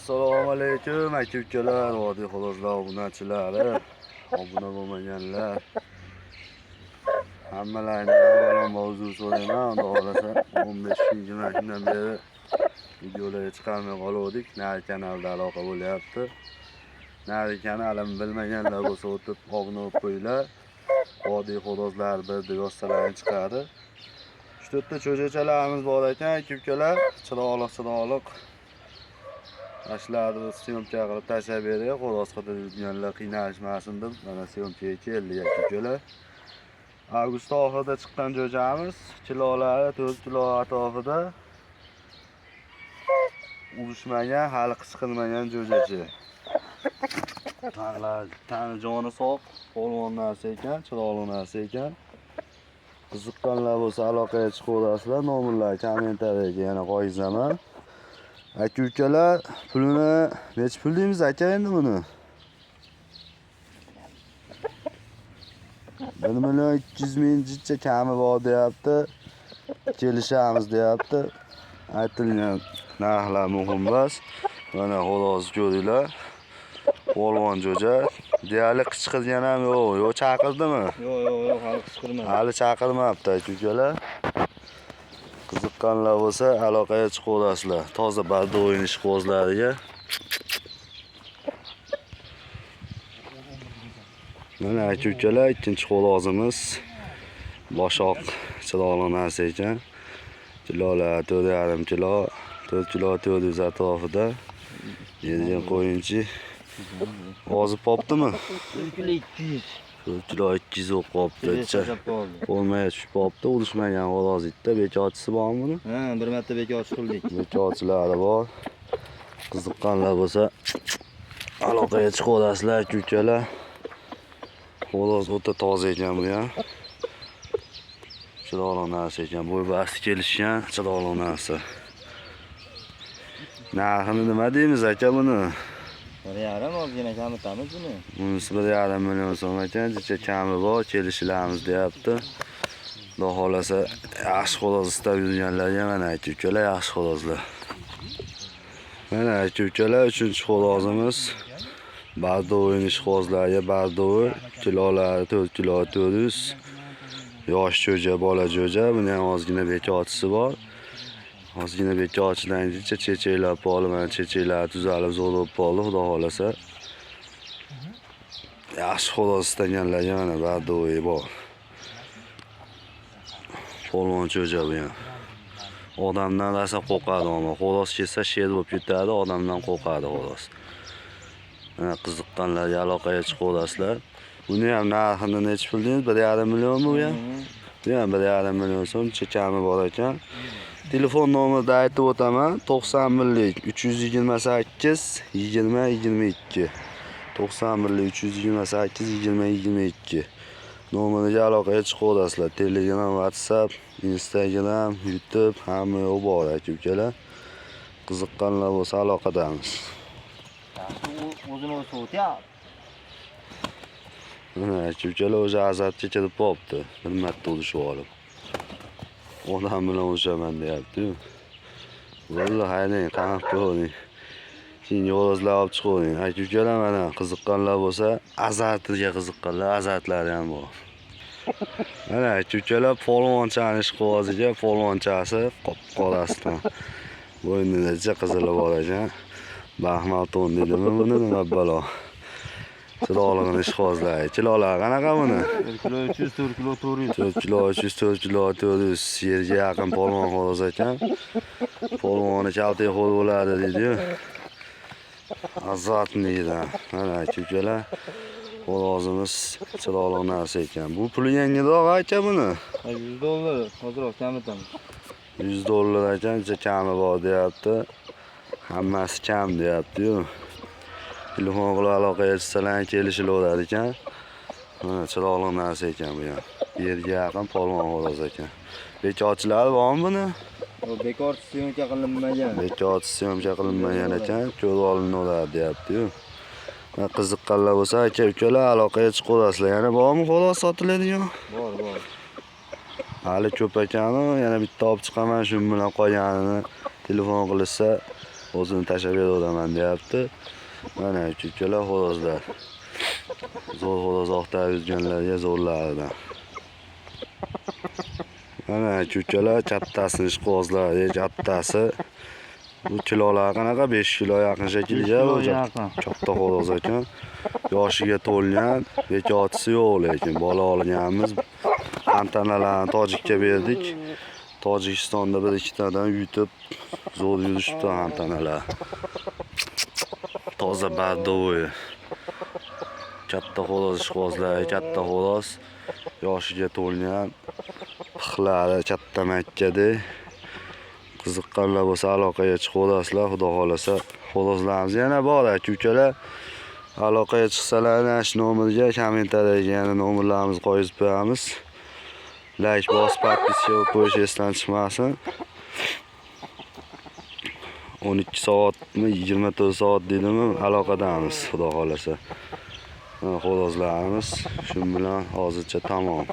Assalomu alaykum aka ukalar, vodiy xo'rozlar obunachilari, obuna bo'lmaganlar. Hammalaringdan avvalambor uzr so'rayman. Xudo xohlasa 15 kun, 20 kundan beri videolarga chiqarmay qoluvdik. Nari kanalda aloqa bo'lyapti. Nari kanalim bilmaganlar bo'lsa o'tib obuna bo'lib qo'yinglar. Vodiy xo'rozlar bir deb yozsalaring chiqadi. 3-4 ta cho'jachalarimiz bor ekan aka ukalar, chiroyli chiroyli. Shularni syomka qilib tashlab beray, xo'roz qidirib yurganlar qiynalishmasin deb mana syomkaga keldik aka ukalar. Avgust oxirida chiqqan jo'jamiz, kilolari 4 kilo atrofida. Urushmagan, hali qichqirmagan jo'jacha. Tani joni sog', polvon narsa ekan, chiroyli narsa ekan. Qiziqqanlar bo'lsa aloqaga chiqaverasizlar, nomerlar kommentariyaga yana qo'yaman. Aka ukalar, pulini necha pul deymiz aka endi buni? 1 million 200 mingcha kami bor deyapti. Kelishamiz deyapti. Aytilgan narxlar muhim emas. Mana xo'rozni ko'ringlar. Polvon jo'ja. Deyarli qichqirgan ham yo'q. Yo'q, chaqirdimi? Yo'q, yo'q, yo'q, hali qichqirmadi. Hali chaqirmabdi aka ukalar. Qiziqqanlar bo'lsa aloqaga chiqaverasizlar. Toza barda o'yin ishqibozlariga. Mana aka ukalar, ikkinchi xo'rozimiz boshoq chiroyli narsa ekan. Kilolar 4,5 kilo, 4 kilo 400 atrofida. Yerga qo'yinchi. Ozib popdimi? 4 kilo 200. 4 kilo 200 bo'lib qolibdi. Bo'lmay tushib qolibdi. Urushmagan xo'roz ikkita. Bekorchisi bormi buni? Ha, bir marta bekorchi qildik. Bekorchilari bor. Qiziqqanlar bo'lsa aloqaga chiqaverasizlar aka ukalar. Xo'roz o'ta toza ekan bu ham. Chiroyli narsa ekan. Bo'y basti kelishgan chiroyli narsa. Narxini nima deymiz aka buni? 1,5 ozgina kamitamiz buni. Bunisi 1,5 million so'm ekan, jicha kami bor, kelishilamiz deyapti. Xudo xohlasa yaxshi xo'roz istab yurganlarga mana aka ukalar yaxshi xo'rozlar. Mana aka ukalar, 3-chi xo'rozimiz. Bardo'yin ishqibozlarga bardo'y, kilolari 4 kilo 400. Yosh jo'ja, bola jo'ja, buni ham ozgina bekorchisi bor. Ozgina bekorchidan jicha chechaklab qoldi, mana chechaklari tuzalib zo'r bo'lib qoldi, xudo xohlasa. Yaxshi xo'roz istaganlarga mana bardo'yi bor. Polvon jo'ja bu ham. Odamdan rosa qo'rqadi ammo xo'roz kelsa sher bo'lib ketadi, odamdan qo'rqadi xo'roz. Mana qiziqqanlarga aloqaga chiqaverasizlar. Buni ham narxini necha pul deymiz? 1,5 millionmi bu ham? Bu ham 1,5 million so'm chekami bor ekan. Telefon nomerini aytib o'taman. 91 328 20 22. 91 328 20 22. Nomeriga aloqaga chiqaverasizlar. Telegram, WhatsApp, Instagram, YouTube hamma yo'q bor aka ukalar. Qiziqqanlar bo'lsa aloqadamiz. O'zini o'zi o'tyapti. Mana aka ukalar o'sha azartga kirib qolibdi. Bir marta urishib olib. Odam bilan urushaman deyapti-yu. Bo'ldi, haydang, qanab qo'ying. Keyingi xo'rozlar olib chiqavering. Aka ukalar mana qiziqqanlar bo'lsa, azartiga qiziqqanlar, azartlari ham bor. Mana aka ukalar polvonchani ishqiboziga polvonchasi qop-qorasidan. Bo'ynida qizili bor ekan. Baxmal to'n deydimi buni, nima balo. Chiroylig'ini ishqibozlari. Kilolari qanaqa buni? 4 kilo 300, 4 kilo 400. 4 kilo 300, 4 kilo 400. Yerga yaqin polvon xo'roz ekan. Polvoni kaltak xo'r bo'ladi deydi-yu. Azatniydan. Mana aka ukalar, xo'rozimiz chiroyli narsa ekan. Bu puli yangiroq aka buni. 100 dollar ozroq kamitamiz. 100 dollar ekan, kami bor deyapti. Hammasi kam deyapti-yu. Telefon qilib aloqaga chiqsalar kelishilaveradi ekan. Mana chiroyli narsa ekan bu ham. Yerga yaqin polvon xo'roz ekan. Bekorchilari bormi buni? Yo'q, bekorchi syomka qilinmagan. Bekorchi syomka qilinmagan ekan, ko'rib olinaveradi deyapti-yu. Qiziqqanlar bo'lsa aka ukalar aloqaga chiqaverasizlar. Yana bormi xo'roz sotiladigan? Bor, bor. Hali ko'p ekanu, yana bitta olib chiqaman, shu bilan qolganini telefon qilishsa O'zini tashlab beraman deyapti. Mana aka-ukalar, xo'rozlar. Zo'r xo'roz oqtarib yurganlarga zo'rlaridan. Mana aka-ukalar, kattasini ishqibozlar, kattasi. Bu kilolar qanaqa? 5 kilo yaqin shekilli. Kilo Bu yaqin. Katta xo'roz ekan. Yoshiga to'lgan, bekotisi yo'q lekin bola olganmiz. Antanalarni tojikka berdik. Tojikistonda bir ikkitadan yutib zo'r yurishibdi antanalar. Toza бордовый. Katta xo'roz ishqibozlar, katta xo'roz. Yoshiga to'lgan. Pixlari katta makkadek. Qiziqqanlar bo'lsa aloqaga chiqaverasizlar, xudo xolasa. Xo'rozlarimiz yana bor aka-ukalar. Aloqaga chiqsalar ana shu nomerga, kommentariyaga yana nomerlarimizni qo'yib qo'yamiz. Layk bosib, подписка bo'lib qo'yish esdan chiqmasin. 12 soatmi, 24 soat deydimi, aloqadamiz, xudo xolasa. Mana xo'rozlarimiz shu bilan hozircha tamom.